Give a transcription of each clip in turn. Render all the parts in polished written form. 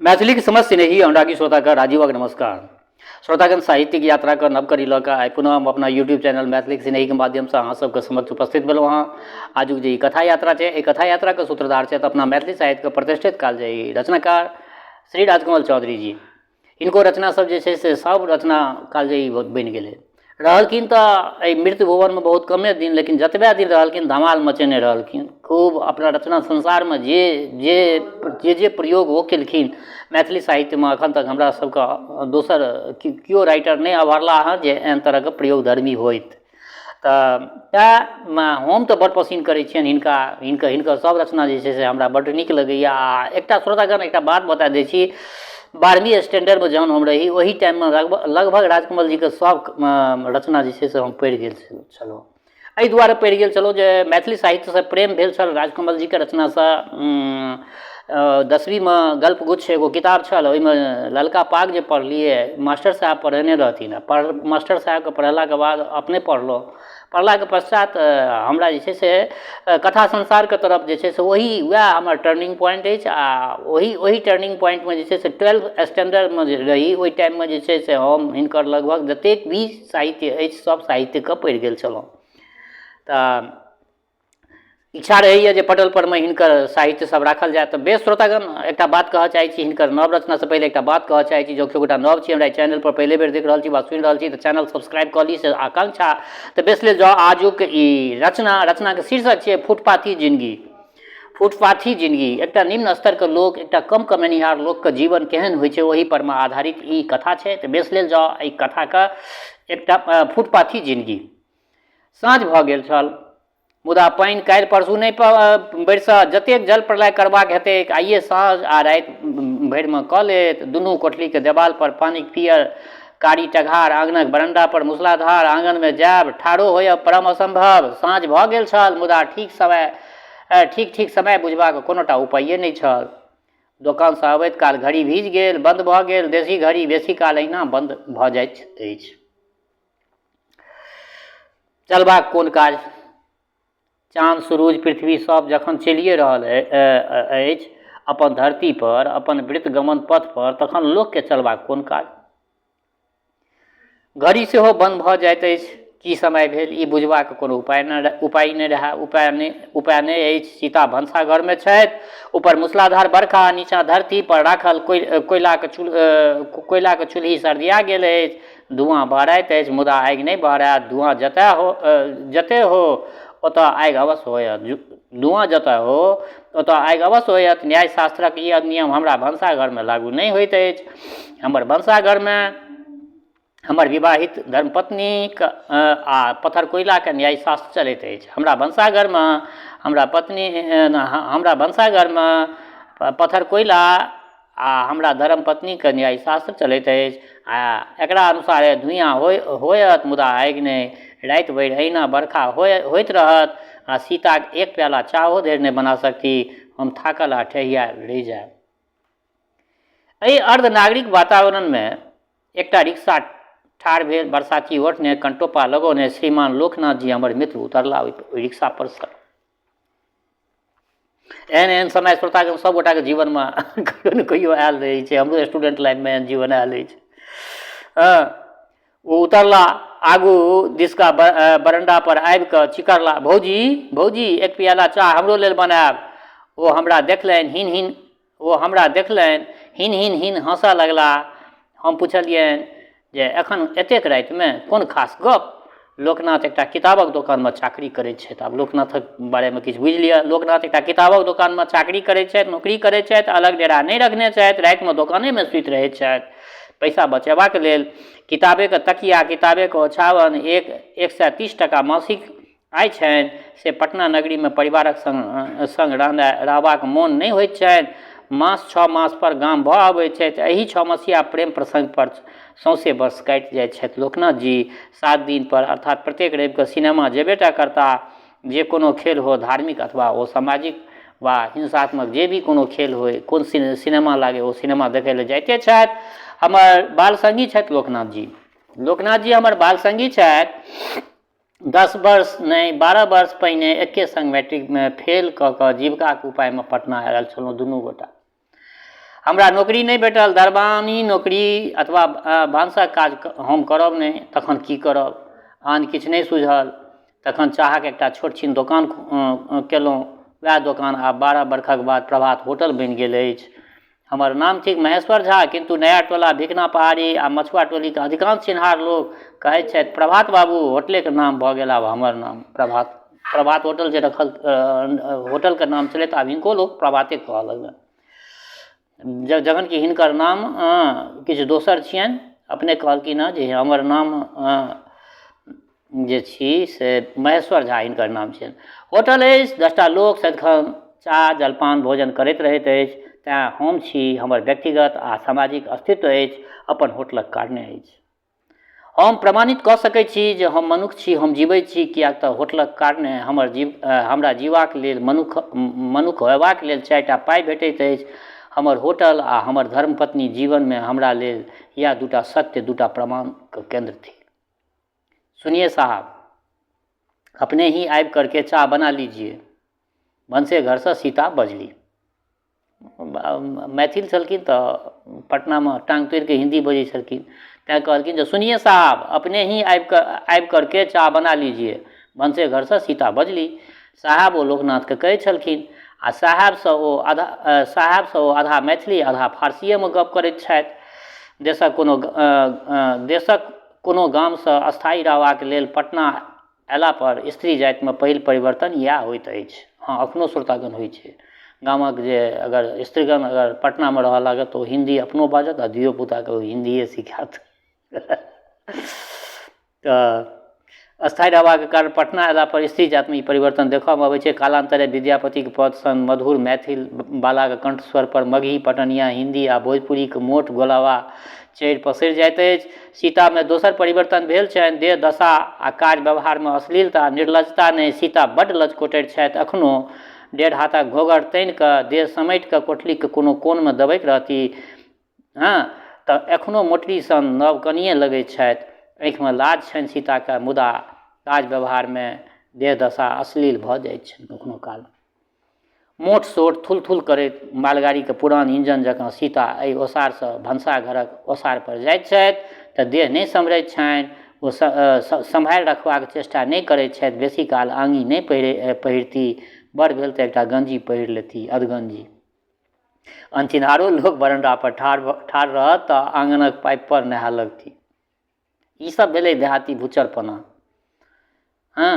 मैथिलीक समस्त स्नेही अनुरागी श्रोताके राजीवक नमस्कार। श्रोतागण, साहित्यिक यात्राके नव कड़ी लऽ कऽ आइ पुनः हम अपना यूट्यूब चैनल मैथिलीक स्नेहीके माध्यमसँ अहाँ सबके समक्ष उपस्थित भेलहुँ हँ। आजुक जे ई कथा यात्रा छै, एहि कथा यात्राके सूत्रधार छथि अपना मैथिली साहित्यके प्रतिष्ठित कालजयी रचनाकार श्री राजकमल चौधरी जी। हिनको रचना सब जे छै से सब रचना कालजयी बनि गेलै। रहलखिन तऽ एहि मृत्यु भुवनमे बहुत कमे दिन, लेकिन जतबे दिन रहलखिन धमाल मचेने रहलखिन खूब। अपना रचना संसारमे जे जे जे जे प्रयोग ओ केलखिन मैथिली साहित्यमे, एखन तक हमरा सबके दोसर केओ राइटर नहि अभरला हँ जे एहन तरहके प्रयोगधर्मी होथि। तऽ तैँ हम तऽ बड़ पसिन्न करै छियनि हिनका। हिनकर हिनकर सब रचना जे छै से हमरा बड्ड नीक लगैए। आ एकटा श्रोतागण, एकटा बात बता दै छी। 12वीं स्टैंडर्डमे जहन हम रही, ओहि टाइममे लगभग लगभग राजकमल जीके सब रचना जे छै से हम पढ़ि गेल छलहुँ। एहि दुआरे पढ़ि गेल छलहुँ जे मैथिली साहित्यसँ प्रेम भेल छल राजकमल जीके रचनासँ। 10वींमे गल्पगुच्छ एगो किताब छल, ओहिमे ललका पाग जे पढ़लियै, मास्टर साहेब पढ़ेने रहथिन। पढ़ मास्टर साहेबके पढ़ेलाके बाद अपने पढ़लहुँ। पढ़लाके पश्चात हमरा जे छै से कथा संसारके तरफ जे छै से ओही वएह हमर टर्निंग पॉइंट अछि। आ ओही ओही टर्निंग पॉइंटमे जे छै से 12 स्टैंडर्डमे जे रही, ओहि टाइममे जे छै से हम हिनकर लगभग जतेक भी साहित्य अछि, सब साहित्यके पढ़ि गेल छलहुँ। तऽ इच्छा रहैए जे पटल परमे हिनकर साहित्य सब राखल जाय। तऽ बेस श्रोतागण, एकटा बात कहऽ चाहै छी। हिनकर नव रचनासँ पहिले एकटा बात कहऽ चाहै छी। जँ केओ गोटा नव छी, हमरा चैनल पर पहिले बेर देख रहल छी वा सुनि रहल छी, तऽ चैनल सब्सक्राइब कऽ ली, से आकांक्षा। तऽ बेस लेल जाउ आजुक ई रचना। रचनाके शीर्षक छियै फुटपाथी जिनगी। फुटपाथी जिनगी, एकटा निम्न स्तरके लोक, एकटा कम कमेनिहार लोकके जीवन केहन होइ छै, ओहि परमे आधारित ई कथा छै। तऽ बेस लेल जाउ एहि कथाके एकटा फुटपाथी जिनगी। साँझ भऽ गेल छल, मुदा पानि काल्हि परसू नहि बरसत। जतेक जल प्रलय करबाक हेतैक, आइए साँझ आ राति भरिमे कऽ लेत। दुनू कोठलीक देबाल पर पानिक पीयर कारी टघार, आँगनक बरण्डा पर मूसलाधार। आँगनमे जायब, ठाढ़ो होयब परम असम्भव। साँझ भऽ गेल छल, मुदा ठीक समय ठीक ठीक समय बुझबाक कोनो टा उपाये नहि छल। दोकानसँ अबैत काल घड़ी भीज गेल, बन्द भऽ गेल। देशी घड़ी बेसी काल एहिना बन्द भऽ जाइत अछि। चलबाक कोन काज? चाँद, सुरुज, पृथ्वी सब जखन चलिए रहल अछि अपन धरती पर, अपन वृत्त गमन पथ पर, तखन लोकके चलबाक कोन काज? घड़ी सेहो बन्द भऽ जाइत अछि। की समय भेल, ई बुझबाक कोनो उपाय नहि उपाय नहि रहए उपाय नहि उपाय नहि अछि। सीता भनसाघरमे छथि। ऊपर मूसलाधार बरखा, नीचाँ धरती पर राखल कोयलाक कोयलाक चूल्हि सर्दिया गेल अछि। धुआँ बहराइत अछि, मुदा आगि नहि बहरायत। धुआँ जतय हो जतय हो ओतय आगि अवश्य होयत। धुआँ जतय हो ओतय आगि अवश्य होयत। न्यायशास्त्रक ई नियम हमरा भनसाघरमे लागू नहि होइत अछि। हमर भनसाघरमे हमर विवाहित धर्मपत्नीक आ पत्थर कोयलाके न्यायशास्त्र चलैत अछि। हमरा भनसाघरमे हमरा पत्नी हमरा भनसाघरमे पत्थर कोयला आ हमरा धर्मपत्नीके न्यायशास्त्र चलैत अछि आ एकरा अनुसारे धुइआँ होइ होयत, मुदा आगि नहि। राति भरि एहिना बरखा होइत रहत आ सीताक एक प्याला चाहो धरि नहि बना सकती। हम थाकल आ ठेहियायल रहि जायब। एहि अर्धनागरिक वातावरणमे एकटा रिक्शा ठाढ़ भेल। बरसाती ओढ़ने, कनटोपा लगौने श्रीमान लोकनाथ जी, हमर मित्र, उतरला ओहि रिक्शा परसँ। एहन एहन समय श्रोतागण सब गोटाके जीवनमे कहियो ने कहियो आयल रहै छै। हमरो स्टूडेंट लाइफमे एहन जीवन आयल अछि। हँ, ओ उतरला, आगू दिसका बरण्डा पर आबि कऽ चिकरला, भौजी, भौजी, एक प्याला चाह हमरो लेल बनायब। ओ हमरा देखलनि, हिन हिन ओ हमरा देखलनि, हिन हिन हिन हँसऽ लगला। हम पुछलियनि जे एखन एतेक रातिमे कोन खास गप? लोकनाथ एकटा किताबक दोकानमे चाकरी करैत छथि। आब लोकनाथक बारेमे किछु बुझि लिअ। लोकनाथ एकटा किताबक दोकानमे चाकरी करैत छथि, नौकरी करैत छथि। अलग डेरा नहि रखने छथि, रातिमे दोकानेमे सुति रहैत छथि। पैसा बचेबाक लेल किताबेके तकिया, किताबेके ओछाओन। एक 130 टाका मासिक आय छनि, से पटना नगरीमे परिवारक सङ्ग सङ्ग रहनाइ रहबाक मोन नहि होइत छनि। मास छओ मास पर गाम भऽ अबैत छथि। एहि छओ मसिया प्रेम प्रसङ्ग पर सौंसे वर्ष काटि जाइत छथि लोकनाथ जी। 7 दिन पर, अर्थात प्रत्येक रविके सिनेमा जेबे टा करताह। जे कोनो खेल हो, धार्मिक अथवा ओ सामाजिक वा हिंसात्मक, जे भी कोनो खेल होइ, कोन सिनेमा लागै, ओ सिनेमा देखै लए जाइते छथि। हमर बाल सङ्गी छथि लोकनाथ जी। लोकनाथ जी हमर बाल सङ्गी छथि। 10 वर्ष नहि, 12 वर्ष पहिने एके सङ्ग मैट्रिकमे फेल कऽ कऽ जीविकाके उपायमे पटना आयल छलहुँ दुनू गोटा। हमरा नौकरी नहि भेटल, दरबानी नौकरी अथवा भानसक काज हम करब नहि, तखन की करब? आन किछु नहि सूझल। तखन चाहक एकटा छोट छिन दोकान केलहुँ। वएह दोकान आब 12 बरखक बाद प्रभात होटल बनि गेल अछि। हमर नाम थिक महेश्वर झा, किन्तु नया टोला, भिखना पहाड़ी आ मछुआ टोलीके अधिकांश चिन्हार लोक कहैत छथि प्रभात बाबू। होटलेके नाम भऽ गेल आब हमर नाम प्रभात। प्रभात होटल जे रखल, होटलके नाम छलै, तऽ आब हिनको लोक प्रभाते कहऽ लगलनि, जखन कि हिनकर नाम किछु दोसर छियनि। अपने कहलखिन हँ जे हमर नाम जे छी से महेश्वर झा हिनकर नाम छियनि। होटल अछि, 10टा लोक सदिखन चाह जलपान भोजन करैत रहैत अछि, तेँ हम छी, हमर व्यक्तिगत आ सामाजिक अस्तित्व अछि, अपन होटलक कारणे अछि। हम प्रमाणित कऽ सकै छी जे हम मनुख छी, हम जीबै छी, किएक तऽ होटलक कारणे हमर जीव हमरा जीबाक लेल, मनुख मनुख होयबाक लेल 4टा पाइ भेटैत अछि। हमर होटल आ हमर धर्मपत्नी जीवनमे हमरा लेल इएह 2टा सत्य, 2टा प्रमाणके केन्द्र थिक। सुनिए साहब, अपने ही आबि करके चाह बना लीजिए। भनसे घरसँ सीता बजली। मैथिल छलखिन तऽ पटनामे टाँग तोड़िके हिन्दी बजै छलखिन, तैँ कहलखिन जे सुनिए साहब, अपने ही आबि करके चाह बना लीजिए। भनसे घरसँ सीता बजली। साहेब ओ लोकनाथके कहै छलखिन आ साहेबसँ ओ आधा मैथिली आधा फारसीएमे गप करैत छथि। देशक कोनो गामसँ स्थायी रहबाक लेल पटना अयला पर स्त्री जातिमे पहिल परिवर्तन इएह होइत अछि। हँ, एखनो श्रोतागण होइ छै। गामक जे अगर स्त्रीगण अगर पटनामे रहऽ लागत तऽ ओ हिन्दी अपनो बाजत आ धियो पुताके ओ हिन्दिए सिखायत। तऽ स्थायी रहबाक कारण पटना अयला पर स्त्री जातिमे ई परिवर्तन देखऽमे अबै छै। कालान्तरे विद्यापतिके पद सन मधुर मैथिल बालाके कंठ स्वर पर मगही, पटनिया, हिन्दी आ भोजपुरीके मोट गोलावा चरि पसरि जाइत अछि। सीतामे दोसर परिवर्तन भेल छनि। देह दशा आ कार्य व्यवहारमे अश्लीलता, निर्लज्जता नहि। सीता बड्ड लजकोटरि छथि एखनो। 1.5 हाथक घोघट तानि कऽ, देह समेटि कऽ कोठलीके कोनो कोनमे दबैत रहती, हँ, तऽ एखनो मोटरी सन नव कनिए लगैत छथि। आँखिमे लाज छनि सीताके, मुदा काज व्यवहारमे देह दशा अश्लील भऽ जाइत छनि कखनो काल। मोट सोट थुल थुल करैत मालगाड़ीके पुरान इंजन जकाँ सीता एहि ओसारसँ भनसाघरक ओसार पर जाइत छथि तऽ देह नहि सम्हरैत छनि। ओ सम्हारि रखबाक चेष्टा नहि करैत छथि। बेसी काल आङ्गी नहि पहिरती, बड़ भेल तऽ एकटा गञ्जी पहिर लेती, अधगञ्जी। अनचिन्हारो लोक बरण्डा पर ठाढ़ ठाढ़ रहत तऽ आङ्गनक पाइप पर नहाय लगती। ई सब भेलै देहाती भुच्चरपना। हँ,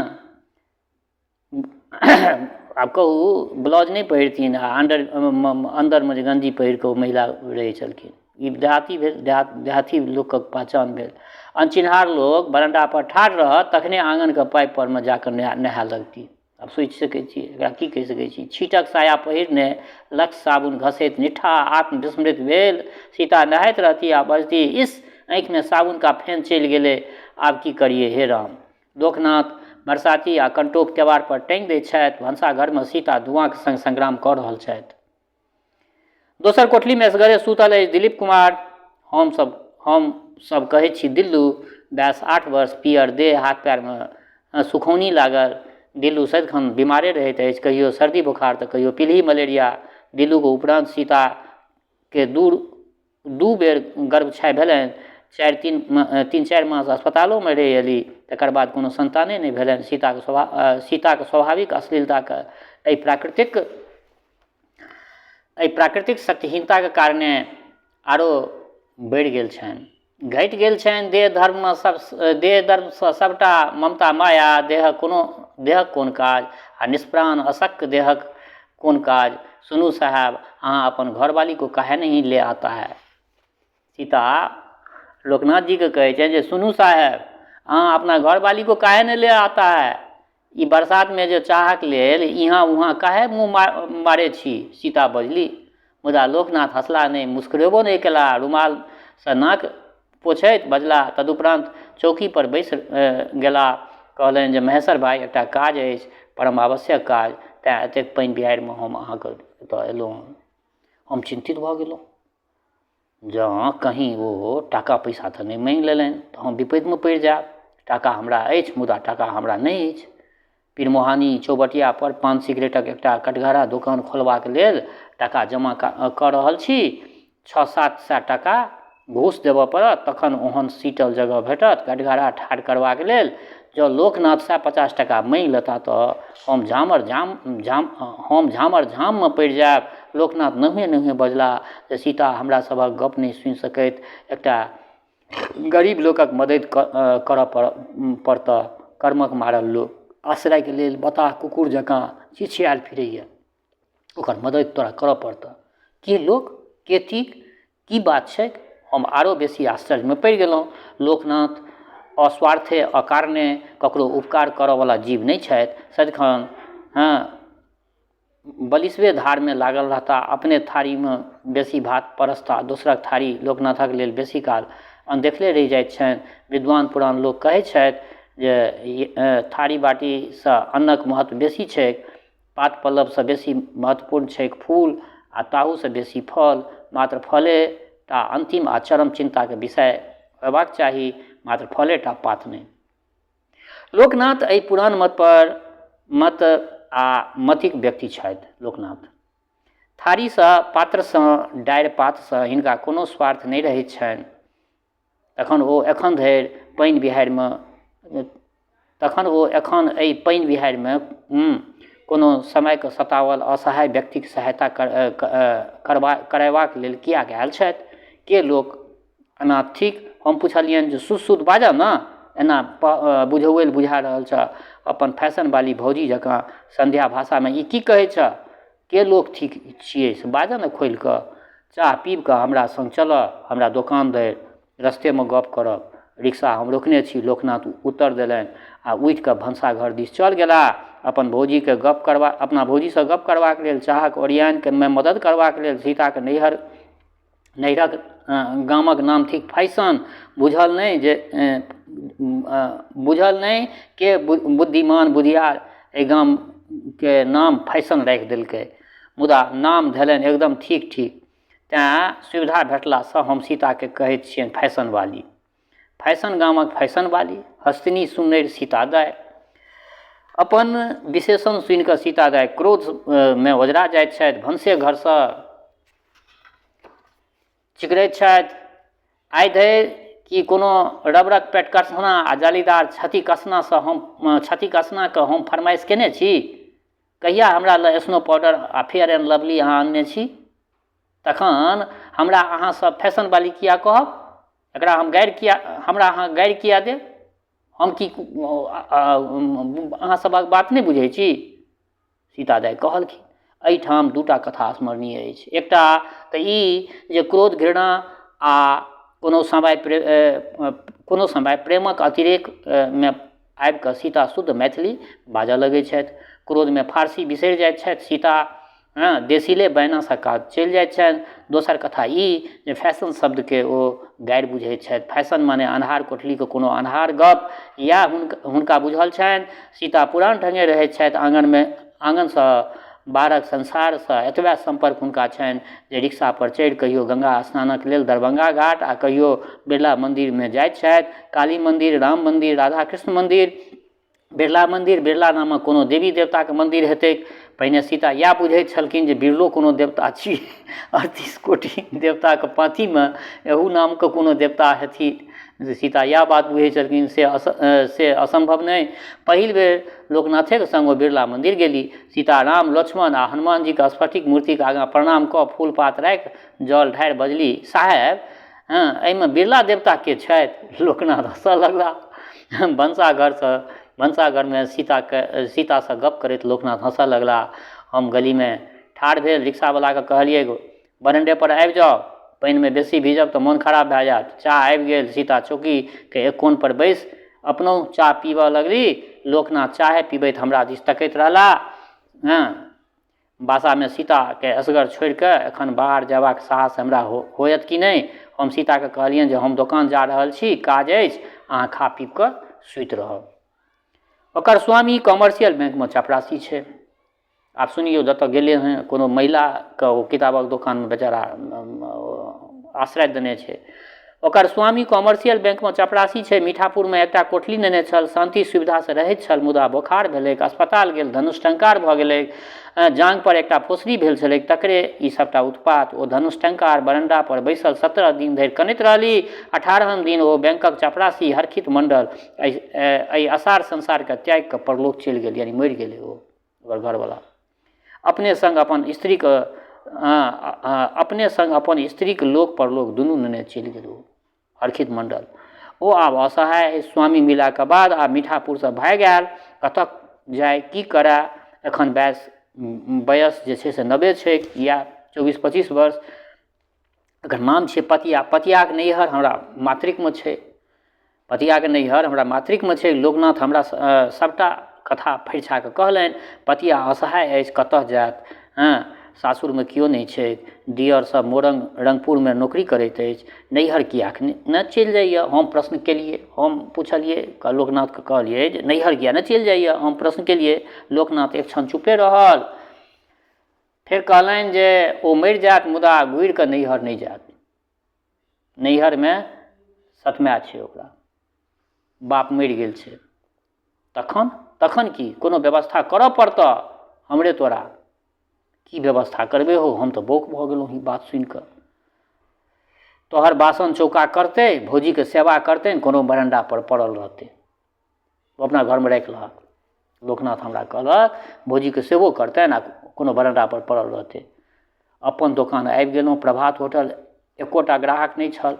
आब कहू, ब्लाउज नहि पहिरथिन आ अन्दरमे जे गञ्जी पहिर कऽ ओ महिला रहै छलखिन, ई देहाती भेल, देहाती लोकक पहचान भेल। अनचिन्हार लोक बरण्डा पर ठाढ़ रहत तखने आङ्गनके पाइप परमे जाकऽ नहाय लगती। आब सोचि सकै छी, एकरा की कहि सकै छी? छीटक साया पहिरने, लक्स साबुन घसैत, निठ्ठा आत्मविस्मृत भेल सीता नहाइत रहती आ बजती, इस, आँखिमे साबुन का फेन चलि गेलै, आब की करियै हे राम! लोकनाथ बरसाती आ कंटोप केबाड़ पर टाँगि दैत छथि। भनसाघरमे सीता धुआँक संग संग्राम कऽ रहल छथि। दोसर कोठलीमे एसगरे सुतल अछि दिलीप कुमार। हम सब कहै छी दिल्लू। बयस 8 वर्ष, पियर देह, हाथ पैरमे सुखौनी लागल। दिल्लू सदिखन बीमारे रहैत अछि, कहियो सर्दी बोखार तऽ कहियो पीलही मलेरिया। दिल्लूके उपरान्त सीताके दू बेर गर्भक्षय भेलनि। चारि तीन 3-4 मास अस्पतालोमे रहि अयली। तकर बाद कोनो संताने नहि भेलनि। सीताके स्वाभाविक अश्लीलताके एहि प्राकृतिक शक्तिहीनताके कारणे आरो बढ़ि गेल छनि, घटि गेल छनि देह धर्ममे सब, देह धर्मसँ सबटा ममता माया। देहक कोन काज आ निष्प्राण अशक्त देहक कोन काज? सुनू साहेब, अहाँ अपन घरवाली को काहे नहीं ले आता है? सीता लोकनाथ जीके कहै छनि जे सुनू साहेब, अहाँ अपना घरवाली को काहे नहीं ले आता है? ई बरसातमे जे चाहक लेल इहाँ उहाँ काहे मुँह मारै छी? सीता बजली। मुदा लोकनाथ हँसला नहि, मुस्कुरेबो नहि केला। रुमालसँ नाक पोछैत बजला। तदुपरान्त चौकी पर बैस गेला। कहलनि जे महेश्वर भाइ, एकटा काज अछि, परम आवश्यक काज, तेँ एतेक पानि बिहाड़िमे हम अहाँके ओतऽ एलहुँ। हम चिन्तित भऽ गेलहुँ। जँ कहीँ ओ टाका पैसा तऽ नहि माँगि लेलनि तऽ हम विपत्तिमे पड़ि जायब। टाका हमरा अछि, मुदा टाका हमरा नहि अछि। पीरमोहानी चौबटिया पर पान सिगरेटक एकटा कटघरा दोकान खोलबाक लेल टाका जमा कऽ रहल छी। 6-7 सए टाका घूस देबऽ पड़त तखन ओहन सीटल जगह भेटत कटघरा ठाढ़ करबाक लेल। जँ लोकनाथ 150 टाका माँगि लेता तऽ हम झामर झाम झाम हम झामर झाममे पड़ि जायब। लोकनाथ नहुएँ नहुएँ बजलाह जे सीता हमरा सभक गप नहि सुनि सकैत एकटा गरीब लोकक मदति करऽ पड़तऽ। कर्मक मारल लोक आश्रयके लेल बताह कुकुर जकाँ छिछियाएल फिरैए, ओकर मदति तोरा करऽ पड़तऽ। के लोक के थिक, की बात छैक? हम आरो बेसी आश्चर्यमे पड़ि गेलहुँ। लोकनाथ अस्वार्थे अकारणे ककरो उपकार करऽवला जीव नहि छथि। सदिखन हँ बलिसबे धारमे लागल रहता, अपने थारीमे बेसी भात परसता, दोसरक थारी लोकनाथक लेल बेसी काल अनदेखले रहि जाइत छनि। विद्वान पुरान लोक कहै छथि जे थारी बाटीसँ अन्नक महत्व बेसी छैक, पात पल्लवसँ बेसी महत्वपूर्ण छैक फूल आ ताहूसँ बेसी फल। मात्र फले टा अन्तिम आ चरम चिन्ताके विषय होयबाक चाही, मात्र फले टा, पात नहि। लोकनाथ एहि पुरान मत पर मत आ मतिक व्यक्ति छथि। लोकनाथ थारीसँ पात्रसँ डारि पातसँ हिनका कोनो स्वार्थ नहि रहैत छनि। तखन ओ एखन धरि पानि बिहाड़िमे तखन ओ एखन एहि पानि बिहाड़िमे कोनो समयके सताओल असहाय व्यक्तिके सहायता करेबाक लेल किएक आयल छथि? के लोक अनाथ थिक? हम पुछलियनि जे शुद्ध शुद्ध बाजऽ ने, एना बुझौअलि बुझा रहल छह अपन फैशनवाली भौजी जकाँ सन्ध्या भाषामे ई की कहै छह? के लोक थिक छियै से बाजऽ ने खोलि कऽ। चाह पीबि कऽ हमरा सङ्ग चलऽ हमरा दोकान धरि, रस्तेमे गप करब। रिक्शा हम रोकने छी, लोकनाथ उत्तर देलनि आ उठि कऽ भनसाघर दिस चल गेलाह। अपन भौजीके गप करबा अपना भौजीसँ गप करबाक लेल, चाहक ओरियानमे मदति करबाक लेल। सीताके नैहर नैहरक गामक नाम थिक फैशन। बुझल नहि जे बुझल नहि के बुद्धिमान बुधियार एहि गामके नाम फैशन राखि देलकै, मुदा नाम धेलनि एकदम ठीक ठीक। तेँ सुविधा भेटलासँ हम सीताके कहैत छियनि फैशनवाली। फैशन गामक फैशनवाली हस्तिनी सुन्नरि सीता दाइ। अपन विशेषण सुनिकऽ सीता दाइ क्रोधमे ओझरा जाइत छथि। भनसे घरसँ चिकरैत छथि, आइ धरि की कोनो रबड़क पेटकसना आ जालीदार क्षति कसनासँ हम क्षति कसनाके हम फरमाइश केने छी? कहिया हमरा लए स्नो पाउडर आ फेयर एंड लवली अहाँ अनने छी? तखन हमरा अहाँ सब फैशनवाली किया कहब? एकरा हम गारि किया हमरा अहाँ गारि किया देब? हम की अहाँ सभक बात नहि बुझै छी? सीता दाइ कहलखिन। एहिठाम दूटा कथा स्मरणीय अछि। एकटा तऽ ई जे क्रोध, घृणा आ कोनो समय प्रेमक अतिरेकमे आबि कऽ सीता शुद्ध मैथिली बाजऽ लगै छथि। क्रोधमे फारसी बिसरि जाइत छथि सीता, हँ देसिले बयनासँ काज चलि जाइत छनि। दोसर कथा ई जे फैशन शब्दके ओ गारि बुझैत छथि। फैशन माने अन्हार कोठलीके कोनो अन्हार गप, इएह हुनका बुझल छनि। सीता पुरान ढङ्गे रहैत छथि आङ्गनमे, आङ्गनसँ बाहरक संसारसँ एतबे सम्पर्क हुनका छनि जे रिक्शापर चढ़ि कहियो गङ्गा स्नानक लेल दरभङ्गा घाट आ कहियो बिरला मन्दिरमे जाइत छथि। काली मन्दिर, राम मन्दिर, राधा कृष्ण मन्दिर, बिरला मन्दिर, बिरला नामक कोनो देवी देवताके मन्दिर हेतैक। पहिने सीता इएह बुझैत छलखिन जे बिरलो कोनो देवता छी, 38 कोटि देवताके पाँतिमे एहू नामके कोनो देवता हेथिन। जे सीता इएह बात बुझै छलखिन से असम्भव नहि। पहिल बेर लोकनाथेके सङ्ग ओ बिरला मन्दिर गेली। सीता राम, लक्ष्मण आ हनुमानजीके स्फटिक मूर्तिके आगाँ प्रणाम कऽ फूल पात राखि जल ढारि बजली, साहेब हँ एहिमे बिरला देवता के छथि? लोकनाथ हँसऽ लगला। भनसाघरसँ भनसाघरमे सीताके सीतासँ गप करैत लोकनाथ हँसऽ लगला। हम गलीमे ठाढ़ भेल रिक्शावलाके कहलियै, बरण्डेपर आबि जाउ, पानिमे बेसी भीजब तऽ मोन खराब भए जायत। चाह आबि गेल। सीता चौकीके एक कोनपर बैसि अपनहु चाह पीबऽ लगली। लोकनाथ चाहे पीबैत हमरा दिस तकैत रहला। हँ बासामे सीताके असगर छोड़िकऽ एखन बाहर जयबाक साहस हमरा होयत कि नहि? हम सीताके कहलियनि जे हम दोकान जा रहल छी, काज अछि, अहाँ खा पीबिकऽ सुति रहब। ओकर स्वामी कमर्शियल बैंकमे चपरासी छै। आब सुनियौ, जतऽ गेलै हँ कोनो महिलाके ओ किताबक दोकानमे बेचारा आश्रय देने छै। ओकर स्वामी कॉमर्शियल बैंकमे चपरासी छै। मीठापुरमे एकटा कोठली नेने छल। शान्ति सुविधासँ रहैत छल। मुदा बोखार भेलैक। अस्पताल गेल। धनुष-टंकार भऽ गेलैक। जाँघपर एकटा फोसरी भेल छलैक। तकरे ई सभटा उत्पात। ओ धनुष-टंकार बरण्डापर बैसल 17 दिन धरि कनैत रहलि। अठारहम दिन ओ बैंकक चपरासी हरखित मण्डल एहि असार संसारकेँ त्यागि कऽ परलोक चलि गेल, यानी मरि गेलै ओ, ओकर घरवला। अपने सङ्ग अपन स्त्रीके अपने सङ्ग अपन स्त्रीके लोक परलोक दुनू नेने चलि गेल ओ हरखित मण्डल। ओ आब असहाय अछि। स्वामी मिलाके बाद आब मीठापुरसँ भागि आयल। कतऽ जाय, की करए? एखन वयस जे छै से नवे छैक, इएह 24-25 वर्ष। एकर नाम छियै पतिया। पतियाके नैहर हमरा मातृकमे छै। पतियाके नैहर हमरा मातृकमे छै। लोकनाथ हमरा सभटा कथा फरिछा कऽ कहलनि। पतिया असहाय अछि, कतऽ जायत? हँ, सासुरमे केओ नहि छै। दिअर सब मोरंग रंगपुरमे नौकरी करैत अछि। नैहर किएक ने चलि जाइए? हम प्रश्न केलियै, हम पुछलियै, लोकनाथके कहलियै जे नैहर किएक ने चलि जाइए? हम प्रश्न केलियै। लोकनाथ एक क्षण चुपे रहल। फेर कहलनि जे ओ मरि जायत मुदा घुरि कऽ नैहर नहि जायत। नैहरमे सतमाय छै ओकरा, बाप मरि गेल छै। तखन तखन की कोनो व्यवस्था करऽ पड़तऽ हमरे तोरा? की व्यवस्था करबै हौ? हम तऽ बौक भऽ गेलहुँ ई बात सुनि कऽ। तोहर बासन चौका करतै, भौजीके सेवा करतै, कोनो बरण्डापर पड़ल रहतै, ओ अपना घरमे राखि लहक। लोकनाथ हमरा कहलक भौजीके सेवो करतनि आ कोनो बरण्डापर पड़ल रहतै। अपन दोकान आबि गेलहुँ, प्रभात होटल, एकोटा ग्राहक नहि छल।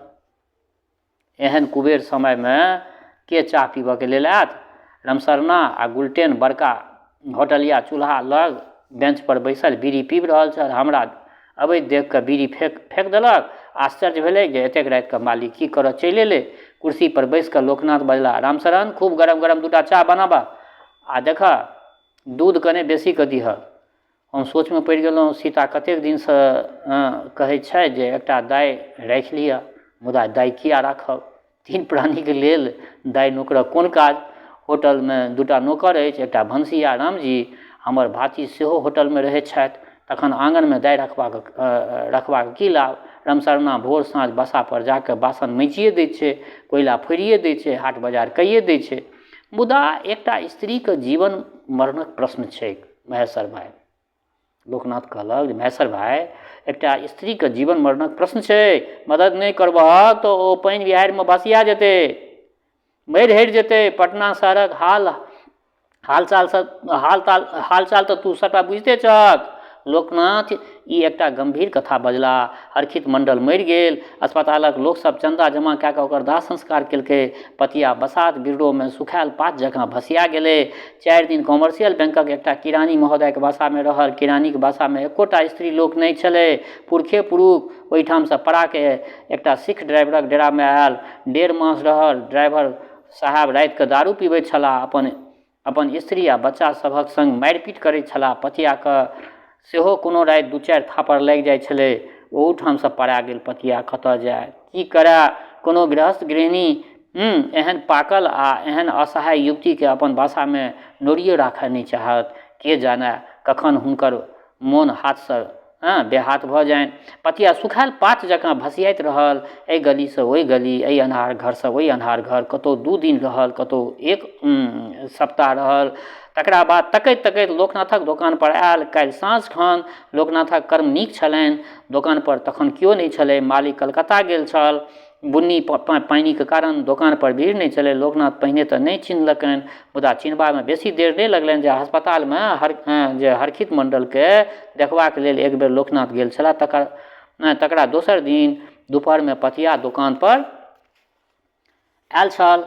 एहन कुबेर समयमे के चाह पीबऽके लेल आयत? रमशरणा आ गुलटेन बड़का होटलिया चूल्हा लग बेंचपर बैसल बीड़ी पीबि रहल छल। हमरा अबैत देखि कऽ बीड़ी फेक फेक देलक। आश्चर्य भेलै जे एतेक रातिके मालिक की करऽ चलि एलै। कुर्सीपर बैसि कऽ लोकनाथ बजलाह, रामशरण, खूब गरम गरम दूटा चाह बनाबह आ देखह, दूध कने बेसी कऽ दिहऽ। हम सोचमे पड़ि गेलहुँ। सीता कतेक दिनसँ कहै छथि जे एकटा दाइ राखि लिअ, मुदा दाइ किया राखब? तीन प्राणीके लेल दाइ नोकरक कोन काज? होटलमे दूटा नोकर अछि, एकटा भनसिया रामजी, हमर भातिज सेहो होटलमे रहैत छथि। तखन आङनमे दाइ रखबाक रखबाक की लाभ? रमशरणा भोर साँझ बसापर जाकऽ बासन माँजिए दै छै, कोयला फोड़िए दै छै, हाट बाजार कैए दै छै। मुदा एकटा स्त्रीके जीवन मरणक प्रश्न छैक महेश्वर भाइ। लोकनाथ कहलक जे महेश्वर भाइ, एकटा स्त्रीके जीवन मरणक प्रश्न छै। मदद नहि करबहक तऽ ओ पानि बिहाड़िमे भसिया जेतै, मरि हरि जेतै। पटना शहरक हाल हालचाल हाल ताल हालचाल तऽ तू सबटा बुझिते छहक। लोकनाथ ई एकटा गम्भीर कथा बजलाह। हरखित मण्डल मरि गेल। अस्पतालक लोकसभ चन्दा जमा कए कऽ ओकर दाह संस्कार केलकै। पतिया बसात बिरड़ोमे सुखायल पात जकाँ भसिया गेलै। 4 दिन कॉमर्शियल बैंकक एकटा किरानी महोदयक बासामे रहल। किरानीक बासामे एकोटा स्त्री लोक नहि छलै, पुरखे पुरुख। ओहिठामसँ पड़ा कऽ एकटा सिख ड्राइवरक डेरामे आयल। 1.5 मास रहल। ड्राइवर साहेब रातिके दारू पीबैत छलाह, अपन अपन स्त्री आ बच्चा सभक सङ्ग मारिपीट करैत छलाह। पतियाके सेहो कोनो राति 2-4 थापड़ लागि जाइ छलै। ओहूठामसँ पड़ा गेल पतिया। कतऽ जाय, की करए? कोनो गृहस्थ गृहिणी एहन पाकल आ एहन असहाय युवतीके अपन बासामे नोरियो राखऽ नहि चाहत। के जानए कखन हुनकर मोन हाथसँ बेहाथ भऽ जानि। पतिया सुखायल पात जकाँ भसियाइत रहल। एहि गलीसँ ओहि गली, एहि अन्हार घरसँ ओहि अन्हार घर। कतहु 2 दिन रहल, कतहु 1 सप्ताह रहल। तकरा बाद तकैत तकैत लोकनाथक दोकानपर आयल। काल्हि साँझ खन लोकनाथक कर्म नीक छलनि। दोकानपर तखन केओ नहि छलै। मालिक कलकत्ता गेल छल। बुन्नी पानिके कारण दोकानपर भीड़ नहि छलै। लोकनाथ पहिने तऽ नहि चिन्हलकनि, मुदा चिन्हबामे बेसी देर नहि लगलनि जे अस्पतालमे जे हरखित मण्डलके देखबाक लेल एक बेर लोकनाथ गेल छलाह। तकरा दोसर दिन दुपहरमे पतिया दोकानपर आयल छल।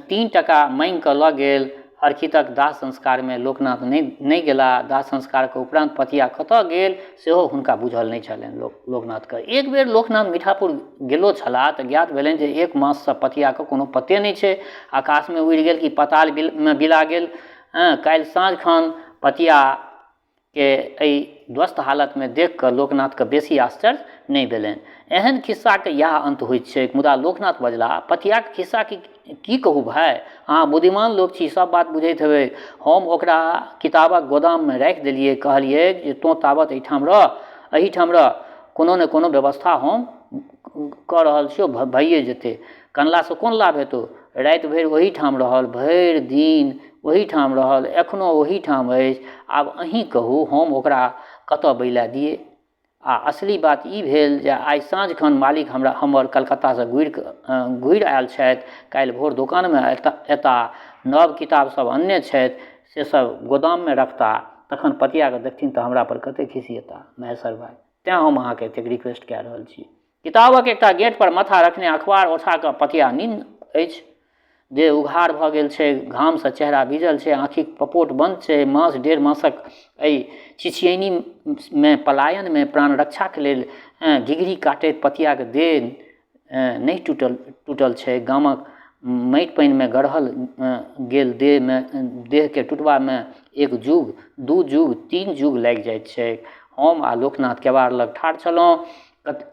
3 टका माँगिकऽ लऽ गेल। हरखितक दाह संस्कारमे लोकनाथ नहि गेलाह। दाह संस्कारके उपरान्त पतिया कतऽ गेल सेहो हुनका बुझल नहि छलनि लोकनाथके। एक बेर लोकनाथ मीठापुर गेलो छलाह तऽ ज्ञात भेलनि जे 1 माससँ पतियाके कोनो पते नहि छै। आकाशमे उड़ि गेल कि पतालमे बिला गेल। काल्हि साँझ खन पतियाके एहि ध्वस्त हालतमे देखिकऽ लोकनाथके बेसी आश्चर्य नहि भेलनि। एहन खिस्साके इएह अन्त होइत छैक। मुदा लोकनाथ बजलाह, पतियाके खिस्सा की कहू भाय, अहाँ बुद्धिमान लोक छी, सब बात बुझैत हेबै। हम ओकरा किताबक गोदाममे राखि देलियै। कहलियै जे तोँ ताबत एहिठाम रह, एहिठाम रह, कोनो ने कोनो व्यवस्था हम कऽ रहल छियौ भइए जेतै। कनलासँ कोन लाभ हेतौ? राति भरि ओहीठाम रहल, भरि दिन ओहीठाम रहल, एखनो ओहीठाम अछि। आब अहीँ कहू, हम ओकरा कतऽ बैला दियै? आ असली बात ई भेल जे आइ साँझ खन मालिक हमरा हमर कलकत्तासँ घुरिकऽ घुरि आयल छथि। काल्हि भोर दोकानमे एता, नव किताब सब अनने छथि, से सब गोदाममे रखता। तखन पतियाके देखथिन तऽ हमरा पर कते खिसियेता महेश्वर भाइ। तेँ हम अहाँके एतेक रिक्वेस्ट कए रहल छी। किताबक एकटा गेट पर माथा रखने अखबार ओछा कऽ पतिया निन्न अछि। देह उघार भऽ गेल छै, घामसँ चेहरा भीजल छै, आँखिक पपोट बन्द छै। मास डेढ़ मासक एहि छिछियैनीमे, पलायनमे प्राण रक्षाके लेल घिघरी काटैत पतियाके देह नहि टूटल टूटल छै। गामक माटि पानिमे गढ़ल गेल देहमे, देहके टुटबामे एक जुग, दू जुग, तीन जुग लागि जाइत छै। हम आ लोकनाथ केबाड़ लग ठाढ़ छलहुँ।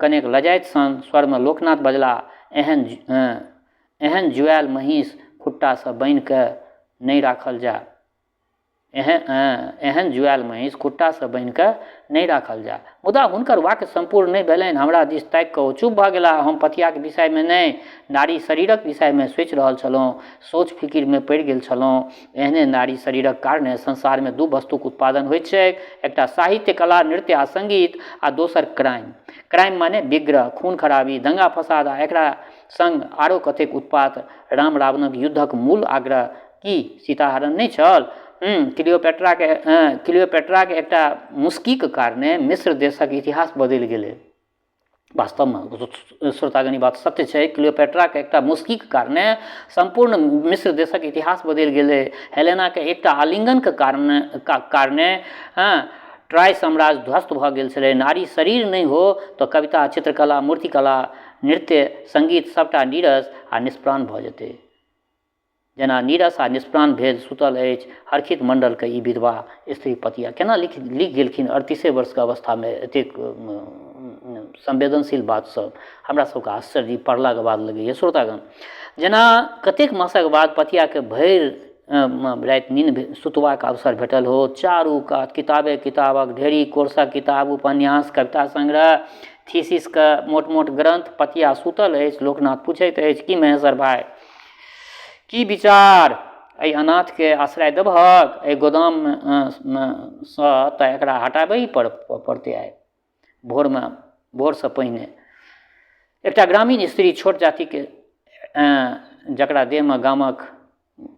कनेक लजाइत सन स्वरमे लोकनाथ बजलाह, एहन एहन जुआयल महीँस खुट्टासँ बान्हिकऽ नहि राखल जाय। एहन एहन जुआयल महीँस खुट्टासँ बान्हिकऽ नहि राखल जाय। मुदा हुनकर वाक्य सम्पूर्ण नहि भेलनि। हमरा दिस ताकि कऽ ओ चुप भऽ गेलाह। हम पथियाक विषयमे नहि, नारी शरीरक विषयमे सोचि रहल छलहुँ। सोच फिकिरमे पड़ि गेल छलहुँ। एहने नारी शरीरक कारणे संसारमे दू वस्तुक उत्पादन होइत छैक, एकटा साहित्य, कला, नृत्य आ सङ्गीत आ दोसर क्राइम। क्राइम माने विग्रह, खून खराबी, दंगा फसाद आ एकरा संग आरो कतेक उत्पात। राम रावणक युद्धक मूल आग्रह की सीताहरण नहि छल? क्लियोपेट्राके क्लियोपेट्राके एकटा मुस्कीके कारणे मिस्र देशक इतिहास बदलि गेलै। वास्तवमे श्रोतागण, ई बात सत्य छै। क्लियोपेट्राके एकटा मुस्कीके कारणे सम्पूर्ण मिस्र देशक इतिहास बदलि गेलै। हेलेनाके एकटा आलिङ्गनके कारणे कारणे हँ ट्राय साम्राज्य ध्वस्त भऽ गेल छलै। नारी शरीर नहि हो तऽ कविता, चित्रकला, मूर्तिकला, नृत्य, सङ्गीत सभटा नीरस आ निष्प्राण भऽ जेतै, जेना नीरस आ निष्प्राण भेल सुतल अछि हरखित मण्डलके ई विधवा स्त्री पतिया। केना लिख लिख गेलखिन 38 वर्षके अवस्थामे एतेक संवेदनशील बात सब? हमरा सबके आश्चर्य ई पढ़लाके बाद लगैए श्रोतागण। जेना कतेक मासक बाद पतियाके भरि राति नींद सुतबाक अवसर भेटल हो। चारू कात किताबे किताबक ढेरी, कोर्सक किताब, उपन्यास, कविता संग्रह, थीसिसके मोट मोट ग्रन्थ। पतिया सुतल अछि। लोकनाथ पूछैत अछि, की महेश्वर भाइ, की विचार? एहि अनाथके आश्रय देबहक? एहि गोदामसँ तऽ एकरा हटाबे पड़तै आइ भोरमे, भोरसँ पहिने। एकटा ग्रामीण स्त्री, छोट जातिके, जकरा देहमे गामक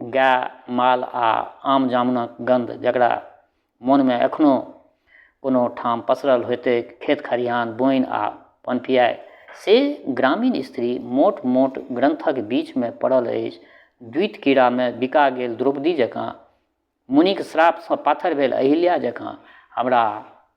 गाय माल आ आम जामुनक गन्ध, जकरा मोनमे एखनो कोनो ठाम पसरल होयतैक खेत खरिहान, बोनि आ पनपियाइ, से ग्रामीण स्त्री मोट मोट ग्रन्थक बीचमे पड़ल अछि, द्वित कीड़ामे बिका गेल द्रौपदी जकाँ, मुनिक श्रापसँ पाथर भेल अहिल्या जकाँ। हमरा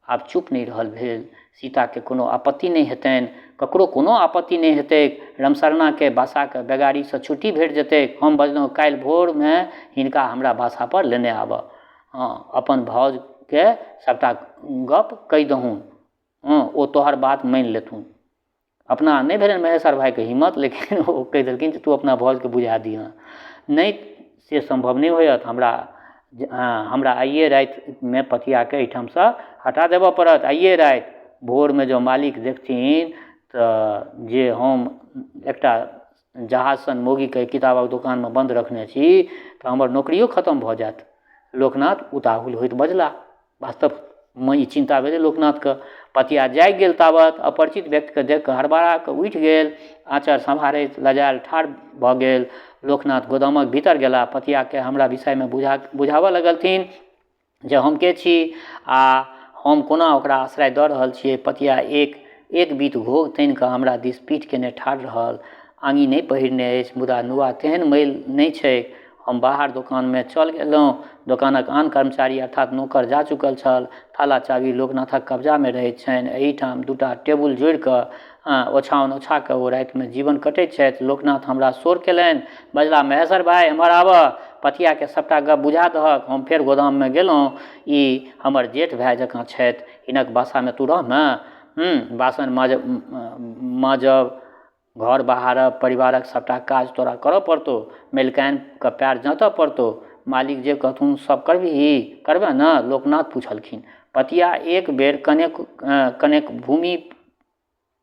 आब चुप नहि रहल भेल। सीताके कोनो आपत्ति नहि हेतनि, ककरो कोनो आपत्ति नहि हेतैक, रमशरणाके बासाके बेगारीसँ छुट्टी भेट जेतैक। हम बजलहुँ, काल्हि भोरमे हिनका हमरा बासापर लेने आबह। हँ, अपन भाउजके सभटा गप कहि दहुन। हँ, ओ तोहर बात मानि लेथुन। अपना नहि भेलनि महेश्वर भाइके हिम्मत, लेकिन ओ कहि देलखिन जे तू अपना भाउजके बुझा दिहऽ। नहि, से सम्भव नहि होयत। हमरा हमरा आइए रातिमे पतियाके एहिठामसँ हटा देबऽ पड़त। आइए राति भोरमे जँ मालिक देखथिन तऽ जे हम एकटा जहाज सन मौगीके किताबक दोकानमे बन्द रखने छी तऽ हमर नौकरियो खतम भऽ जायत। लोकनाथ उताहुल होइत बजलाह। वास्तवमे ई चिन्ता भेलै लोकनाथके। पतिया जागि गेल तावत अपरिचित व्यक्तिके देखि कऽ हड़बड़ा कऽ उठि गेल, आँचर सम्हारैत लजायल ठाढ़ भऽ गेल। लोकनाथ गोदामक भीतर गेलाह। पतियाके हमरा विषयमे बुझाबऽ लगलथिन जे हम के छी आ हम कोना ओकरा आश्रय दऽ रहल छियै। पतिया एक एक बीत घोघ तानि कऽ हमरा दिस पीठ केने ठाढ़ रहल। आङी नहि पहिरने अछि, मुदा नुआ तेहन मैल नहि छैक। हम बाहर दोकानमे चल गेलहुँ। दोकानक आन कर्मचारी अर्थात नौकर जा चुकल छल। ताला चाभी लोकनाथक कब्जामे रहैत छनि। एहिठाम दूटा टेबुल जोड़ि कऽ ओछाओन ओछा कऽ ओ रातिमे जीवन कटैत छथि। लोकनाथ हमरा शोर केलनि। बजलाह, महेश्वर भाइ, एम्हर आबह। पतियाके सभटा गप बुझा दहक। हम फेर गोदाममे गेलहुँ। ई हमर जेठ भाय जकाँ छथि। हिनक बासामे तू रह ने। बासन माजब, घर बहारब, परिवारक सभटा काज तोरा करऽ पड़तौ। मलिकानिके पएर जाँतऽ पड़तौ। मालिक जे कहथुन सब करबिही? करबे ने? लोकनाथ पुछलखिन। पतिया एक बेर कनेक कनेक भूमि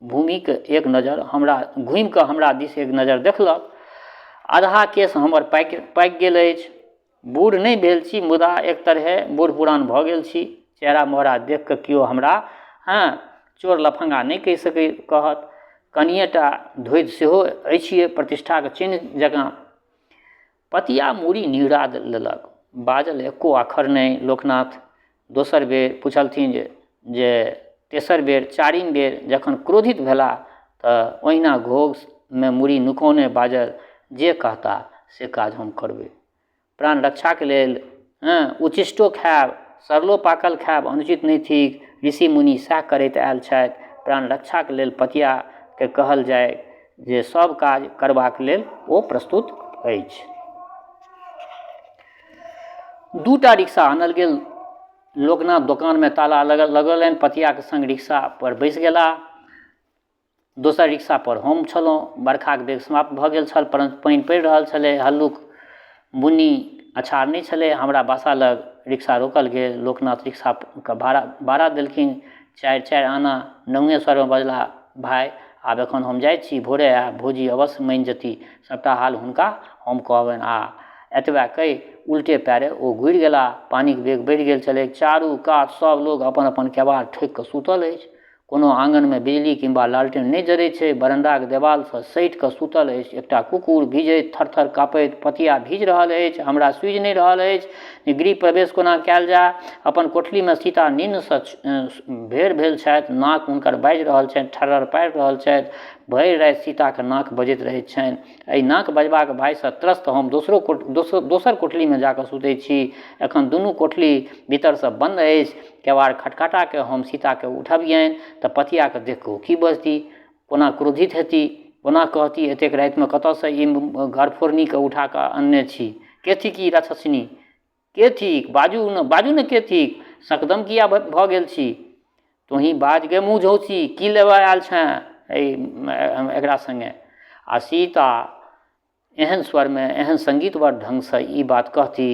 भूमिके एक नजर हमरा घुमिकऽ हमरा दिस एक नजर देखलक। आधा केश हमर पाकि पाकि गेल अछि। बूढ़ नहि भेल छी मुदा एक तरहे बूढ़ पुरान भऽ गेल छी। चेहरा मोहरा देखिकऽ केओ हमरा हँ चोर लफङ्गा नहि कहि सकै कहत। कनिएटा धोधि सेहो अछिए प्रतिष्ठाके चिन्ह जकाँ। पतिया मूड़ी निहुरा लेलक। बाजल एको आखर नहि लोकनाथ। दोसर बेर पुछलथिन जे जे तेसर बेर चारिम बेर जखन क्रोधित भेलाह तऽ ओहिना घोघमे मूड़ी नुकौने बाजल जे कहता से काज हम करबै। प्राण रक्षाके लेल हँ उच्छिष्टो खायब सड़लो पाकल खायब अनुचित नहि थिक। ऋषि मुनि सएह करैत आयल छथि। प्राण रक्षाके लेल पतियाके कहल जाय जे सब काज करबाक लेल ओ प्रस्तुत अछि। दूटा रिक्शा आनल गेल। लोकनाथ दोकानमे ताला लगौलनि, पतियाके सङ्ग रिक्शा पर बैस गेलाह। दोसर रिक्शा पर हम छलहुँ। बरखाक बेग समाप्त भऽ गेल छल परन्तु पानि पड़ि रहल छलै। हल्लुक बुन्नी अछार नहि छलै। हमरा बासा लग रिक्शा रोकल गेल। लोकनाथ रिक्शाके भाड़ा भाड़ा देलखिन चारि चारि आना। नौए स्वरमे बजलाह, भाय आब एखन हम जाइ छी, भोरे आयब, भौजी अवश्य मानि जेती। सभटा हाल हुनका हम कहबनि। आ एतबा कहि उल्टे पएरे ओ घुरि गेलाह। पानिक वेग बढ़ि गेल छलै। चारू कात सभ लोक अपन अपन केबाड़ ठोकि कऽ सुतल अछि। कोनो आङनमे बिजली किंवा लालटेन नहि जरै छै। बरण्डाक देबालसँ सटि कऽ सुतल अछि एकटा कुकुर। भीजैत थर-थर काँपैत पतिया भीजि रहल अछि। हमरा सूझि नहि रहल अछि जे गृह प्रवेश कोना कयल जाय। अपन कोठलीमे सीता निन्नसँ भेर भेल छथि। नाक हुनकर बाजि रहल छनि, ठर्रर पारि रहल छथि। भरि राति सीताक नाक बजैत रहैत छनि। एहि नाक बजबाक भयसँ त्रस्त हम दोसरो दोसर कोठलीमे जा कऽ सुतै छी। एखन दुनू कोठली भीतरसँ बन्द अछि। केबाड़ खटखटाके हम सीताके उठबियनि तऽ पतियाके देखि कऽ ओ की बजती, कोना क्रोधित हेती, कोना कहती एतेक रातिमे कतऽसँ ई घरफोड़नीके उठा कऽ अनने छी, के थिक ई राक्षसिनी, के थिक, बाजू ने, बाजू ने के थिक, सकदम किया भऽ गेल छी, तोँही बाज गे मुँह झौसी, की लेबऽ आयल छेँ एहि एकरा सङ्गे। आ सीता एहन स्वरमे एहन सङ्गीतबद्ध ढङ्गसँ ई बात कहती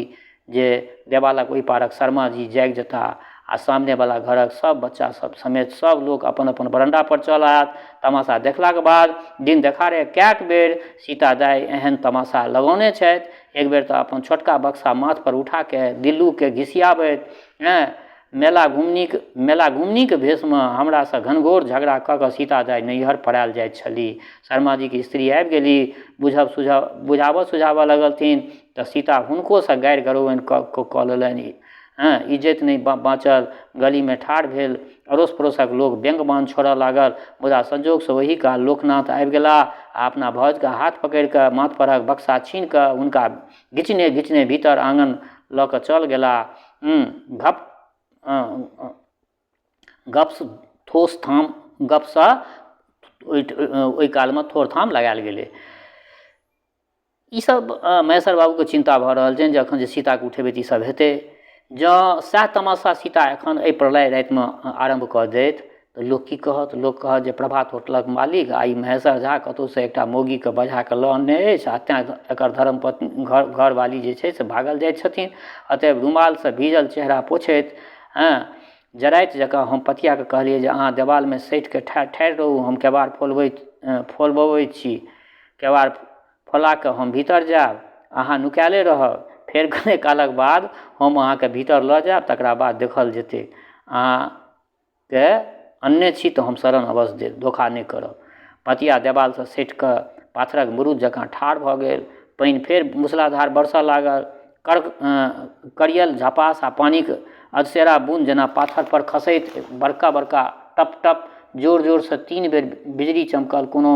जे देवालक ओहि पारक शर्माजी जागि जेताह आ सामनेवला घरक सभ बच्चा सभ समेत सभ लोक अपन अपन बरण्डापर चल आयत। तमाशा देखलाक बाद दिन देखारे कएक बेर सीता दाइ एहन तमाशा लगौने छथि। एक बेर तऽ अपन छोटका बक्सा माथपर उठाके दिल्लूके घिसियाबैत हेँ मेला घुमनीक मेला घुमनीक भेषमे हमरासँ घनघोर झगड़ा कऽ कऽ सीता दाइ नैहर पड़ायल जाइत छलीह। शर्माजीके स्त्री आबि गेली, बुझब सुझब बुझाबऽ सुझाबऽ लगलथिन तऽ सीता हुनकोसँ गारि गरौबनि कऽ कऽ लेलनि। हँ इज्जति नहि बाँचल, गलीमे ठाढ़ भेल अड़ोस पड़ोसक लोक व्यङ्ग बाण छोड़ऽ लागल। मुदा संजोगसँ ओही काल लोकनाथ आबि गेलाह आ अपना भाउजके हाथ पकड़ि कऽ माथ परहक बक्सा छीनि कऽ हुनका घिचने घिचने भीतर आङन लऽ कऽ चल गेलाह। घप गप्प ठोस थाम गपसँ ओहि ओहि कालमे थोड़ थाम लगायल गेलै। ईसब महेश्वर बाबूके चिन्ता भऽ रहल छनि जे एखन जे सीताके उठेबै तऽ ईसब हेतै। जँ सएह तमाशा सीता एखन एहि प्रलय रातिमे आरम्भ कऽ देत तऽ लोक की कहत? लोक कहत जे प्रभात होटलक मालिक आ ई महेश्वर झा कतहुसँ एकटा मौगीके बजा कऽ लऽ अनने अछि आ तेँ एकर धर्मपत्नी घर घरवाली जे छै से भागल जाइ छथिन। अतएव रुमालसँ भीजल चेहरा पोछैत हँ जराइत जकाँ हम पतियाके कहलियै जे अहाँ देवालमे सटि कऽ ठाढ़ि रहू, हम केबाड़ फोलबैत फोलबबैत छी। केबाड़ फोला कऽ हम भीतर जायब, अहाँ नुकायले रहब। फेर कने कालक बाद हम अहाँके भीतर लऽ जायब, तकरा बाद देखल जेतै। अहाँके अनने छी तऽ हम शरण अवश्य देब, धोखा नहि करब। पतिया देवालसँ सटि कऽ पाथरक मुरूत जकाँ ठाढ़ भऽ गेल। पानि फेर मूसलाधार बरसऽ लागल। करियल झपास आ पानिक अधसेरा बून्द जेना पाथरपर खसैत बड़का बड़का टप टप जोर जोरसँ तीन बेर बिजली चमकल। कोनो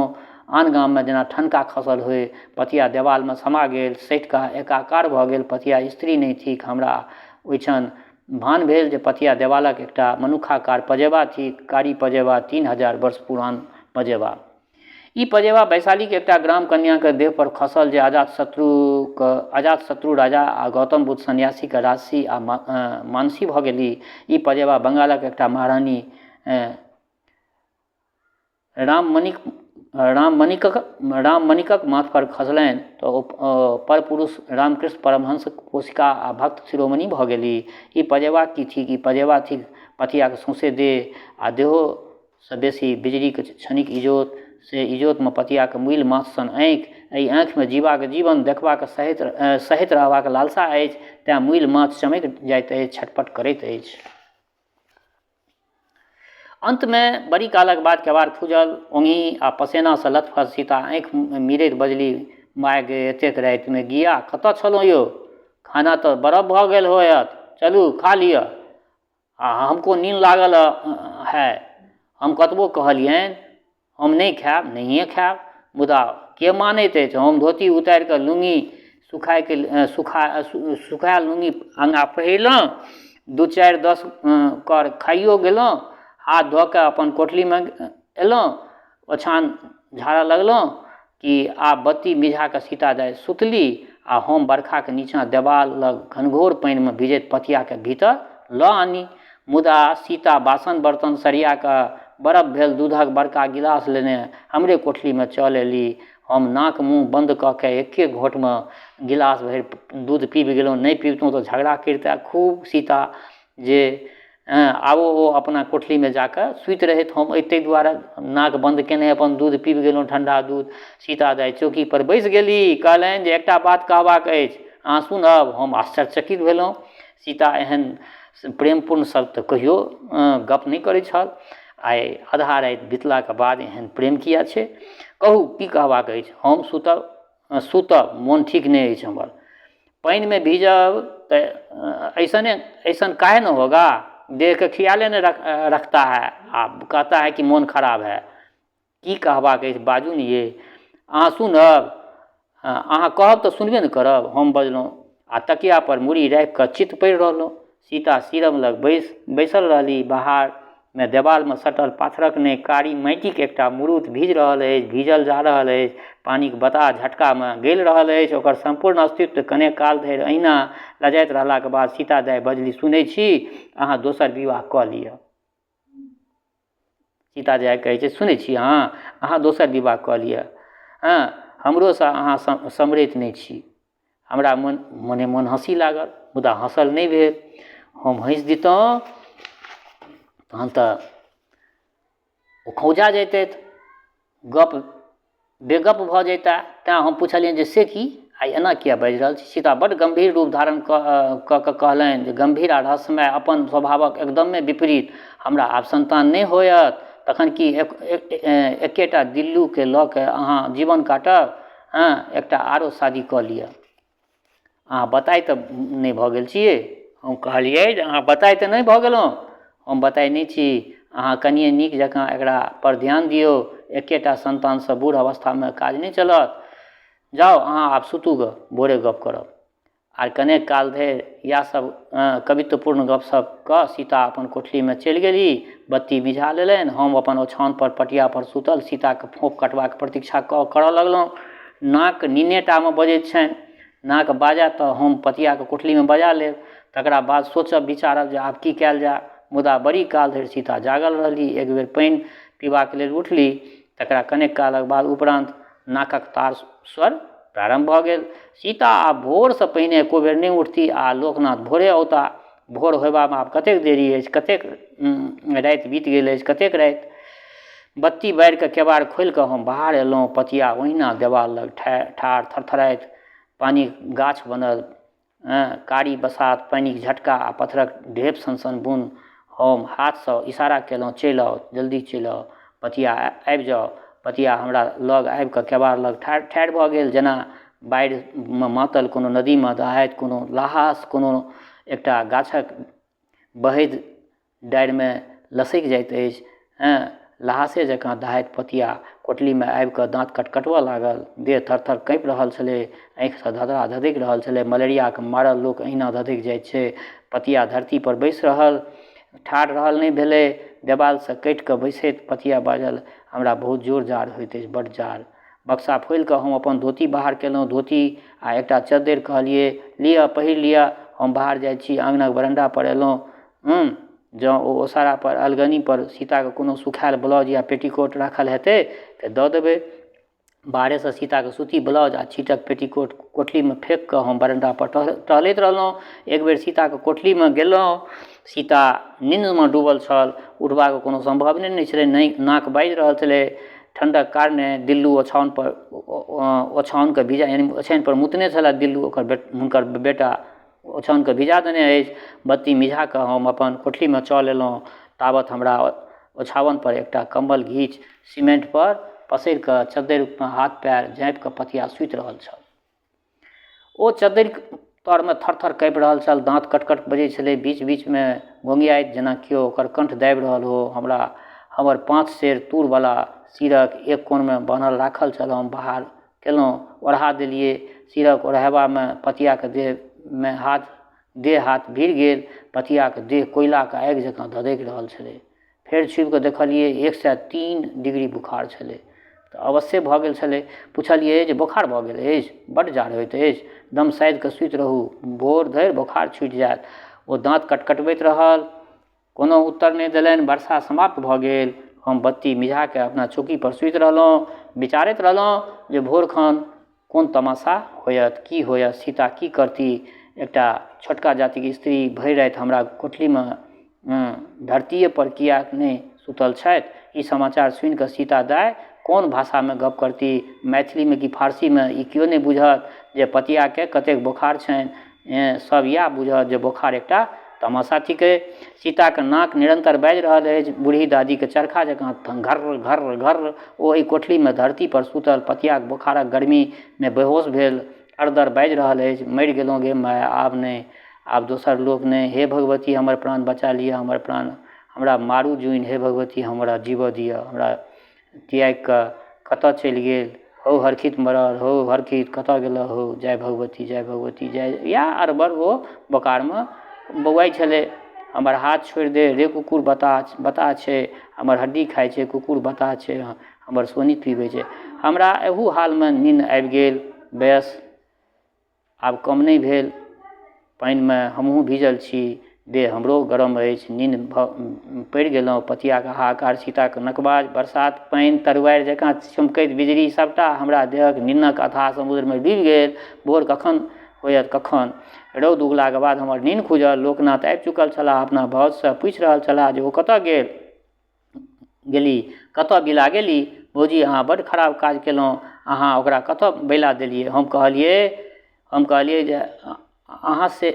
आन गाममे जेना ठनका खसल होइ। पतिया देवालमे समा गेल, सटि कऽ एकाकार भऽ गेल। पतिया स्त्री नहि थिक। हमरा ओहि क्षण भान भेल जे पतिया देवालक एकटा मनुक्खाकार पजेबा थिक। कारी पजेबा, 3000 वर्ष पुरान पजेबा। ई पजेबा वैशालीके एकटा ग्राम कन्याके देह पर खसल जे अजातशत्रुके अजातशत्रु राजा आ गौतम बुद्ध सन्यासीके राजसी आ मानसी भऽ गेली। ई पजेबा बंगालक एकटा महारानी राममणिक राममणिकक राममणिकक माथ पर खसलनि तऽ ओ परपुरुष रामकृष्ण परमहंसक पोषिका आ भक्त शिरोमणि भऽ गेली। ई पजेबा की थिक? ई पजेबा थिक पथियाके सौंसे देह आ देहो सँ बेसी बिजलीक क्षणिक इजोत, से इजोतमे पतियाक मुइल माछ सन आँखि, एहि आँखिमे जीबाक जीवन देखबाक सहैत सहैत रहबाक लालसा अछि, तेँ मुइल माछ चमकि जाइत अछि, छटपट करैत अछि। अन्तमे बड़ी कालक बाद केबाड़ खुजल, ओंघी आ पसेनासँ लथपथ सीता आँखि मीरैत बजली, माय गे एतेक रातिमे गिया कतऽ छलहुँ यौ? खाना तऽ बरफ भऽ गेल होयत, चलू खा लिअ। आ हमको नीन लागल है। हम कतबो कहलियनि हम नहि खायब नहिए खायब मुदा के मानैत अछि हम धोती उतारि कऽ लुङ्गी सुखायके सुखा सुखायल लुङ्गी अङ्गा पहिरलहुँ दू चारि दस कर खाइयो गेलहुँ हाथ धो कऽ अपन कोठलीमे अयलहुँ ओछान झाड़ऽ लगलहुँ कि आब बत्ती मिझा कऽ सीता दाइ सुतली आ हम बरखाके नीचाँ देबाल लग घनघोर पानिमे भिजैत पथियाके भीतर लऽ आनी मुदा सीता बासन बर्तन सरिया कऽ बरफ भेल दूधक बड़का गिलास लेने हमरे कोठलीमे चल अयली हम नाक मुँह बन्द कऽ के एके घोँटमे गिलास भरि दूध पीबि गेलहुँ नहि पीबितहुँ तऽ झगड़ा करितए खूब सीता जे हँ आब ओ अपना कोठलीमे जाकऽ सुति रहथि हम ताहि दुआरे नाक बन्द केने अपन दूध पीबि गेलहुँ ठण्डा दूध सीता दाइ चौकीपर बैसि गेली कहलनि जे एकटा बात कहबाक अछि अहाँ सुनब हम आश्चर्यचकित भेलहुँ सीता एहन प्रेमपूर्ण शब्द तऽ कहियो गप नहि करै छल आइ आधा राति बितलाके बाद एहन प्रेम किया छै कहू की कहबाक अछि हम सुतब सुतब मोन ठीक नहि अछि हमर पानिमे भीजब तऽ अइसने अइसन काहे ने होगा देहके खियाले नहि रखता है आ कहता है कि मोन खराब है की कहबाक अछि बाजू ने ये अहाँ सुनब अहाँ कहब तऽ सुनबे ने करब हम बजलहुँ आ तकियापर मूड़ी राखिकऽ चित्त पड़ि रहलहुँ सीता सीरम लग बैसल रहली बाहरमे देवालमे सटल पाथरक नहि कारी माटिक एकटा मुरूत भीज रहल अछि भीजल जा रहल अछि पानिक बताह झटकामे गलि रहल अछि ओकर सम्पूर्ण अस्तित्व कने काल धरि अहिना लजाइत रहलाक बाद सीता दाइ बजली सुनै छी अहाँ दोसर विवाह कऽ लिअ सीता दाइ कहै छै सुनै छी अहाँ अहाँ दोसर विवाह कऽ लिअ हँ हमरोसँ अहाँ सम्हरैत नहि छी हमरा मन मोने मोन हँसी लागल मुदा हँसल नहि भेल हम हँसि दितहुँ तहन तऽ ओ खौंझा जैतथि गप बेगप भऽ जैता तेँ हम पुछलियनि जे से की आइ एना किया बाजि रहल छी सीता बड्ड गम्भीर रूप धारण कऽ कऽ कहलनि जे गम्भीर आ रहस्यमय अपन स्वभावक एकदमे विपरीत हमरा आब सन्तान नहि होयत तखन की एकेटा दिल्लूके लऽ कऽ अहाँ जीवन काटब हँ एकटा आरो शादी कऽ लिअ अहाँ बताहि तऽ नहि भऽ गेल छी हम कहलियै जे अहाँ बताहि तऽ नहि भऽ गेलहुँ हम बताहि नहि छी अहाँ कनिए नीक जकाँ एकरा पर ध्यान दियौ एकेटा सन्तानसँ बूढ़ अवस्थामे काज नहि चलत जाउ अहाँ आब सुतू गऽ भोरे गप करब आर कनेक काल धरि इएह सब कवित्वपूर्ण गपशप कऽ सीता अपन कोठलीमे चलि गेली बत्ती मिझा लेलनि हम अपन ओछाओनपर पटियापर सुतल सीताके फोंफ कटबाक प्रतीक्षा करऽ लगलहुँ नाक निन्नेटामे बजैत छनि नाक बाजय तऽ हम पतियाके कोठलीमे बजा लेब तकरा बाद सोचब विचारब जे आब की कयल जाय मुदा बड़ी काल धरि सीता जागल रहली एक बेर पानि पीबाक लेल उठली तकरा कनेक कालक बाद उपरान्त नाकक तार स्वर प्रारम्भ भऽ गेल सीता आब भोरसँ पहिने एको बेर नहि उठती आ लोकनाथ भोरे औता भोर होयबामे आब कतेक देरी अछि कतेक राति बीत गेल अछि कतेक राति बत्ती बारिकऽ केबाड़ खोलिकऽ हम बाहर एलहुँ पतिया ओहिना देवाल लग ठाढ़ थरथराइत पानिक गाछ बनल हँ कारी बसात पानिक झटका आ पत्थरक ढेप सन सन बुन्न हम हाथसँ इशारा केलहुँ चलि आउ जल्दी चलि आउ पतिया आबि जाउ पतिया हमरा लग आबिकऽ केबाड़ लग ठाढ़ भऽ गेल जेना बाढ़िमे मातल कोनो नदीमे दहाइत कोनो लहास कोनो एकटा गाछक बहैत डारिमे लसकि जाइत अछि हँ लहासे जकाँ दहाइत पतिया कोठलीमे आबिकऽ दाँत कटकटबऽ लागल देह थरथर काँपि रहल छलै आँखिसँ धधरा धधकि रहल छलै मलेरियाके मारल लोक अहिना धधकि जाइ छै पतिया धरतीपर बैसि रहल ठाढ़ रहल नहि भेलै देवालसँ कटिकऽ बैसैत पतिया बाजल हमरा बहुत जोर जाड़ होइत अछि बड्ड जाड़ बक्सा खोलिकऽ हम अपन धोती बाहर केलहुँ धोती आओर एकटा चद्दरि कहलियै लिअ पहिर लिअ हम बाहर जाइ छी आँगनक बरण्डापर अयलहुँ हँ जँ ओ ओसारापर अलगनीपर सीताके कोनो सुखायल ब्लाउज या पेटीकोट राखल हेतै तऽ दऽ देबै। बाहरेसँ सीताके सूती ब्लाउज आ छीटक पेटीकोट कोठलीमे फेकि कऽ हम बरण्डापर टहलैत रहलहुँ। एक बेर सीताके कोठलीमे गेलहुँ, सीता निन्दमे डूबल छल, उठबाक कोनो सम्भावने नहि छलै, नहि नाक बाजि रहल छलै ठण्डक कारणे। दिल्लू ओछाओनपर ओछाओनके भिजा यानि ओछाओनपर मुतने छलए दिल्लू, ओकर हुनकर बेटा ओछाओनके भिजा देने अछि। बत्ती मिझा कऽ हम अपन कोठलीमे चल एलहुँ। ताबत हमरा ओछाओनपर एकटा कम्बल घीच सिमेन्टपर पसरि कऽ चद्दरिमे हाथ पएर झाँपि कऽ पतिया सुति रहल छल। ओ चद्दरि तरमे थर थर काँपि रहल छल, दाँत कटकट बजै छलै, बीच बीचमे गोङ्गियाइत जेना केओ ओकर कण्ठ दाबि रहल हो। हमरा हमर 5 सेर तूरवला सीरक एक कोनमे बान्हल राखल छल, हम बाहर केलहुँ, ओढ़ा देलियै। सीरक ओढ़ेबामे पतियाके देहमे हाथ देह हाथ भिड़ गेल। पतियाके देह कोयलाके आगि जकाँ धधकि रहल छलै। फेर छुबि कऽ देखलियै 103 डिग्री बुखार छलै, तऽ अवश्ये भऽ गेल छलै। पुछलियै जे बोखार भऽ गेल अछि, बड्ड जाड़ होइत अछि, दम साधि कऽ सुति रहू, भोर धरि बोखार छुटि जायत। ओ दाँत कटकटबैत रहल, कोनो उत्तर नहि देलनि। वर्षा समाप्त भऽ गेल। हम बत्ती मिझा कऽ अपना चौकीपर सुति रहलहुँ, विचारैत रहलहुँ जे भोर खन कोन तमाशा होयत, की होयत, सीता की करती। एकटा छोटका जातिक स्त्री भरि राति हमरा कोठलीमे धरतीएपर किएक नहि सुतल छथि। ई समाचार सुनिकऽ सीता दाइ कोन भाषामे गप करती, मैथिलीमे कि फारसीमे, ई केओ नहि बुझत जे पतियाके कतेक बोखार छनि। सब इएह बुझत जे बोखार एकटा तमाशा थिकै। सीताके नाक निरन्तर बाजि रहल अछि, बूढ़ी दादीके चरखा जकाँ घर्र घर्र घर्र। ओ एहि कोठलीमे धरतीपर सुतल पतियाके बोखारक गर्मीमे बेहोश भेल अरदर बाजि रहल अछि, मरि गेलहुँ गे माय, आब नहि, आब दोसर लोक नहि, हे भगवती हमर प्राण बचा लिअ, हमर प्राण हमरा मारू जुनि, हे भगवती हमरा जीबऽ दिअ, हमरा त्यागिकऽ कतऽ चलि गेल हौ हरखित मरर, हौ हरखित कतऽ गेलऽ हौ, जय भगवती जय भगवती जय। इएह अड़बड़ ओ बोखारमे बौआइ छलै। हमर हाथ छोड़ि दे रे कुकुर, बताह बताह छै, हमर हड्डी खाइ छै, कुकुर बताह छै, हमर शोणित पीबै छै। हमरा एहू हालमे नीन्द आबि गेल। बयस आब कम नहि भेल, पानिमे हमहूँ भीजल छी, देह हमरो गरम अछि, नीन्द भऽ पड़ि गेलहुँ। पतियाके हाहाकार, सीताके नकबाज, बरसात, पानि, तरुआरि जकाँ चमकैत बिजली, सभटा हमरा देहक नीन्नक अथाह समुद्रमे डूबि गेल। भोर कखन होयत कखन? रौद उगलाके बाद हमर नीन्द खुजल। लोकनाथ आबि चुकल छलाह, अपना भाउजसँ पूछि रहल छलाह जे ओ कतऽ गेल गेली, कतऽ बिला गेली। भौजी अहाँ बड्ड खराब काज केलहुँ, अहाँ ओकरा कतऽ बैला देलियै। हम कहलियै जे अहाँ से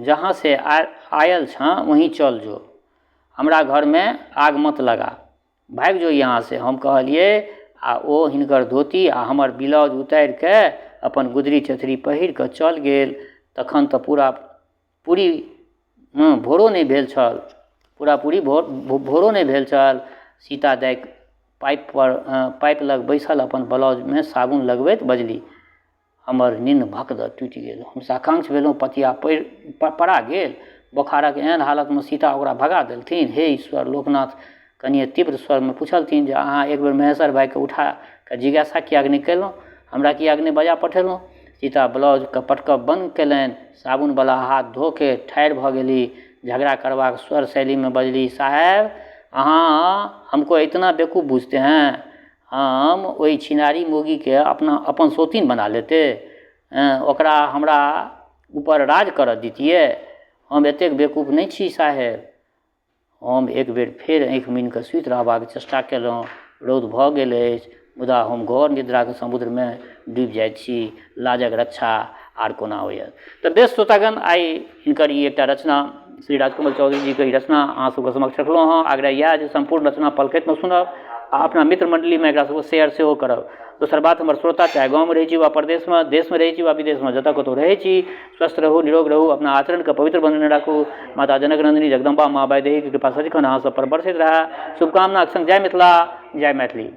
जहाँ से आयल छँ वहीं चल जो, हमरा घरमे आग मत लगा, भागि जो यहाँ से। हम कहलियै आ ओ हिनकर धोती आ हमर ब्लाउज उतारिके अपन गुदरी चेथरी पहिर कऽ चल गेल। तखन तऽ पूरा पूरी भोरो नहि भेल छल, पूरा पूरी भोर भोरो नहि भेल छल। सीता दाइ पाइपपर पाइप लग बैसल अपन ब्लाउजमे साबुन लगबैत बजली। हमर निन्न भक दऽ टूटि गेल। हम साकांक्ष भेलहुँ, पतिया पड़ि पड़ा गेल। बोखारक एहन हालतमे सीता ओकरा भगा देलथिन? हे ईश्वर! लोकनाथ कनिए तीव्र स्वरमे पुछलथिन जे अहाँ एक बेर महेश्वर भाइके उठा कऽ जिज्ञासा किएक नहि केलहुँ? हमरा किएक नहि बजा पठेलहुँ? सीता ब्लाउजके पटकब बन्द केलनि, साबुनवला हाथ धोके ठाढ़ि भऽ गेली, झगड़ा करबाक स्वर शैलीमे बजली, साहेब अहाँ हमको इतना बेवकूफ बुझते हैं? हम ओहि छिनारी मौगीके अपना अपन सौतीन बना लेते, ओकरा हमरा ऊपर राज करऽ दितियै? हम एतेक बेवकूफ नहि छी साहेब। हम एक बेर फेर आँखि मुनिकऽ सुति रहबाक चेष्टा केलहुँ। रौद भऽ गेल अछि, मुदा हम घोर निद्राके समुद्रमे डूबि जाइत छी। लाजक रक्षा आर कोना होयत? तऽ बेस श्रोतागण, आइ हिनकर ई एकटा रचना, श्री राजकमल चौधरी जीके ई रचना अहाँ सबके समक्ष रखलहुँ हँ। आग्रह इएह जे सम्पूर्ण रचना पलखतिमे सुनब आ अपना मित्र मण्डलीमे एकरा सबके शेयर सेहो करब। दोसर बात, हमर श्रोता चाहे गाँवमे रहै छी वा परदेशमे, देशमे रहै छी वा विदेशमे, जतऽ कतहु रहै छी, स्वस्थ रहू, निरोग रहू, अपना आचरणके पवित्र बनेने राखू। माता जनक नन्दिनी जगदम्बा माँ वैदेहीके कृपा सदिखन अहाँ सब पर बरसैत रहए, शुभकामनाके सङ्ग जय मिथिला, जय मैथिली।